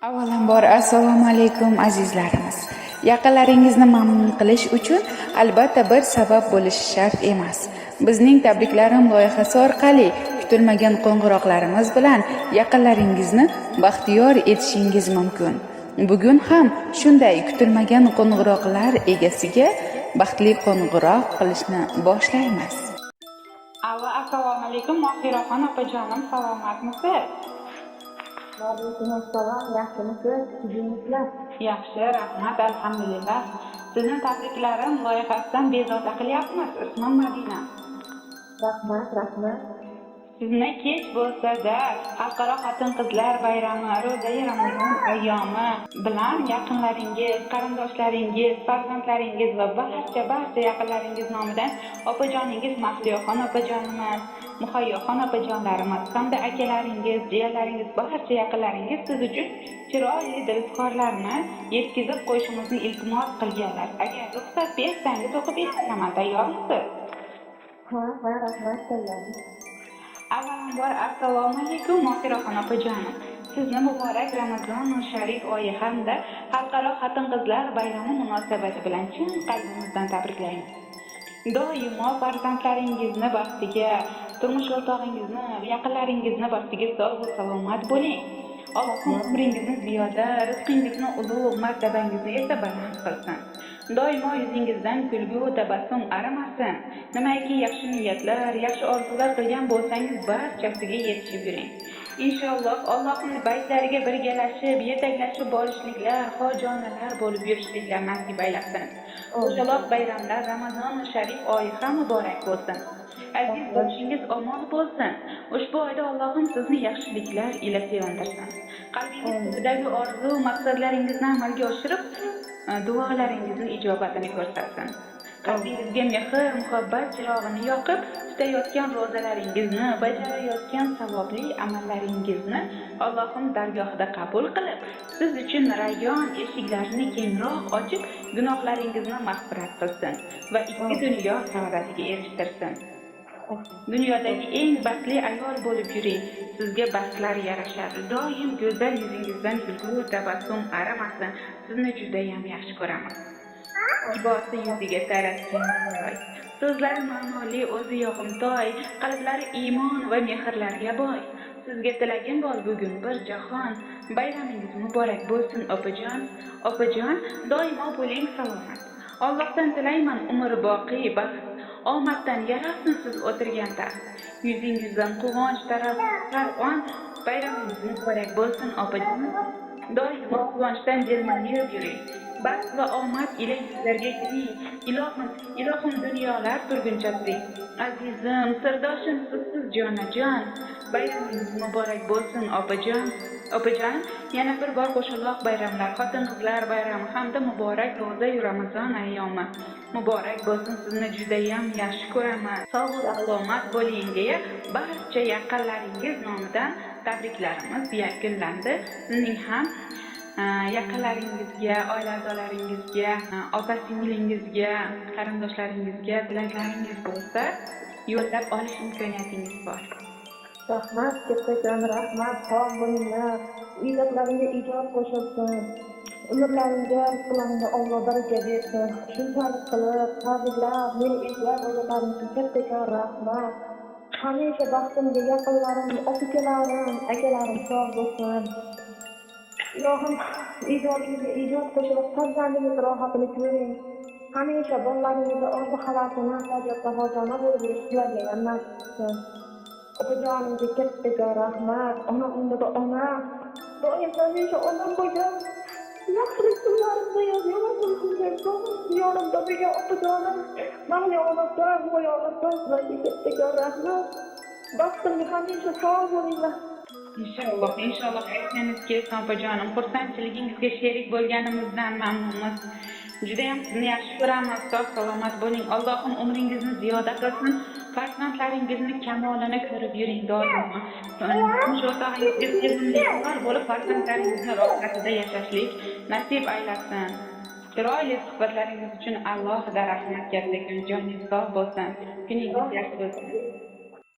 Avvalambor, assalomu alaykum, azizlarimiz. Yaqinlaringizni mamnun qilish uchun albatta bir sabab bo'lishi shart emas. Bizning tabriklarim loyihasi orqali kutilmagan qo'ng'iroqlarimiz bilan yaqinlaringizni baxtiyor etishingiz mumkin. Bugun ham shunday kutilmagan qo'ng'iroqlar egasiga baxtli qo'ng'iroq qilishni boshlaymiz. Allo, assalomu alaykum, Mohiraxon opajonim, salomatmisiz? Vaalaykum assalom, yaxshimisiz? Tuzukmisizlar? Yaxshi, rahmat, alhamdulillah. Sizni tabriklarim loyihasidan bezovta qilyapmiz. Ismim Madina. Rahmat, rahmat. Sizni kech bo'lsa-da, Xalqaro xotin-qizlar bayrami, ro'zai Ramazon ayyomi bilan yaqinlaringiz, qarindoshlaringiz, farzandlaringiz va barcha barcha yaqinlaringiz nomidan opajoningiz Mahliyoxon opajonimiz, Muhayyoxon opajonlarimiz hamda akalaringiz, jiyanlaringiz, barcha yaqinlaringiz siz uchun chiroyli dilizhorlarni yetkazib qo'yishimizni iltimos qilganlar. Agar ruxsat bersangiz, o'qib eshittaman. Tayyormisiz? Ha, rahmat, tayyormiz. Avvalambor, assalomu alaykum, Mohiraxon opajonim. Sizni muborak Ramazon sharif oyi hamda Xalqaro xotin-qizlar bayrami munosabati bilan chin qalbimizdan tabriklaymiz. Doimo farzandlaringizni baxtiga, turmush o'rtog'ingizni, yaqinlaringizni baxtiga sog' va salomat bo'ling. Allohim umringizni ziyoda, rizqingizni ulug', martabangizni esa baland qilsin. Doimo yuzingizdan kulgu, tabassum arimasin. Nimaiki yaxshi niyatlar, yaxshi orzular qilgan bo'lsangiz, barchasiga yetishib yuring. Inshaalloh, Allohning baytlariga birgalashib, yetaklashib borishliklar, hojonalar bo'lib yurishliklar nasib aylasin. Qo'shaloq bayramlar, Ramazon sharif oyi ham muborak bo'lsin. Aziz boshingiz omon bo'lsin. Ushbu oyda Allohim sizni yaxshiliklar ila sevintirsin. Qalbingiz tubidagi orzu, maqsadlaringizni amalga oshirib, duolaringizni ijobatini ko'rsatsin. Qalbingizga mehr, muhabbat chirog'ini yoqib, tutayotgan ro'zalaringizni, bajarayotgan savobli amallaringizni Allohim dargohida qabul qilib, siz uchun Rayyon eshiklarini kengroq ochib, gunohlaringizni mag'firat qilsin va ikki dunyo saodatiga erishtirsin. Dunyodagi eng baxtli ayol bo'lib yuring. Sizga baxtlar yarashadi. Doim go'zal yuzingizdan kulgu, tabassum arimasin. Sizni judayam yaxshi ko'ramiz. Libosi yuziga taratgan chiroy. So'zlari ma'noli, o'zi yoqimtoy, qalblari iymon va mehrlarga boy. Sizga tilagim bor bugun bir jahon. Bayramingiz muborak bo'lsin, opajon. Opajon, doimo bo'ling salomat. Allohdan tilayman umr boqiy baxt. Omaddan yaralsin siz o'tirgan taxt. Yuzingizdan quvonch taralsin har on. Bayramingiz muborak bo'lsin, opajon. Doimo quvonchdan jilmayib yuring. Baxt va omad ila yuzlarga kuling. Ilohim, ilohim, dunyolar turguncha turing. Azizim, sirdoshim, sizsiz jonajon. Bayramingiz muborak bo'lsin, opajon. Opajon, yana bir bor qo'shaloq bayramlar, xotin-qizlar bayrami hamda muborak ro'za Ramazon ayyomi muborak bo'lsin. Sizni judayam yaxshi ko'raman. Sog' salomat bo'ling deya barcha yaqinlaringiz nomidan tabriklarimiz yakunlandi. Sizning ham yaqinlaringizga, oila a'zolaringizga, opa singlingizga, qarindoshlaringizga tilaklaringiz bo'lsa, yo'llab olish imkoniyatingiz bor. Rahmat, kattakon rahmat, sog' bo'linglar. Ijodlaringga ijod qo'shilsin. Umrlaringga, rizqlaringga Alloh baraka bersin. Shunchalik qilib, tabriklab, meni eslab olganlaring uchun kattakon rahmat. Hamisha baxtimga yaqinlarim, aka-ukalarim, akalarim sog' bo'lsin. Ilohim, ijodingizga ijod qo'shilib, farzandingiz rohatini ko'ring. Hamisha bolalaringizni orzu havasini hojatda hojona bo'lib yurish sizlarga ham nasib qilsin. Opajonimga kattakon rahmat. Ona o'rnida ona. Doim hamisha onam bo'lgan. Yaxshilik kunlarimda ham, yomon kunlarimda ham yonimda bo'lgan opajonim. Mahliyo onam, Muhayyo onam, sizlarga kattakon rahmat. Baxtimga hamisha sog' bo'linglar. Inshaalloh, inshaalloh, aytganingiz kelsin, opajonim. Xursandchiligingizga sherik bo'lganimizdan mamnunmiz. Judayam sizni yaxshi ko'ramiz. Sog' salomat bo'ling. Allohim umringizni ziyoda qilsin. Farzandlaringizni kamolini ko'rib yuring doimo. Turmush o'rtog'ingizga sevimli yor bo'lib, farzandlaringizni rohatida yashashlik nasib aylasin. Chiroyli suhbatlaringiz uchun alohida rahmat kattakon. Joningiz sog' bo'lsin. Kuningiz yaxshi bo'lsin.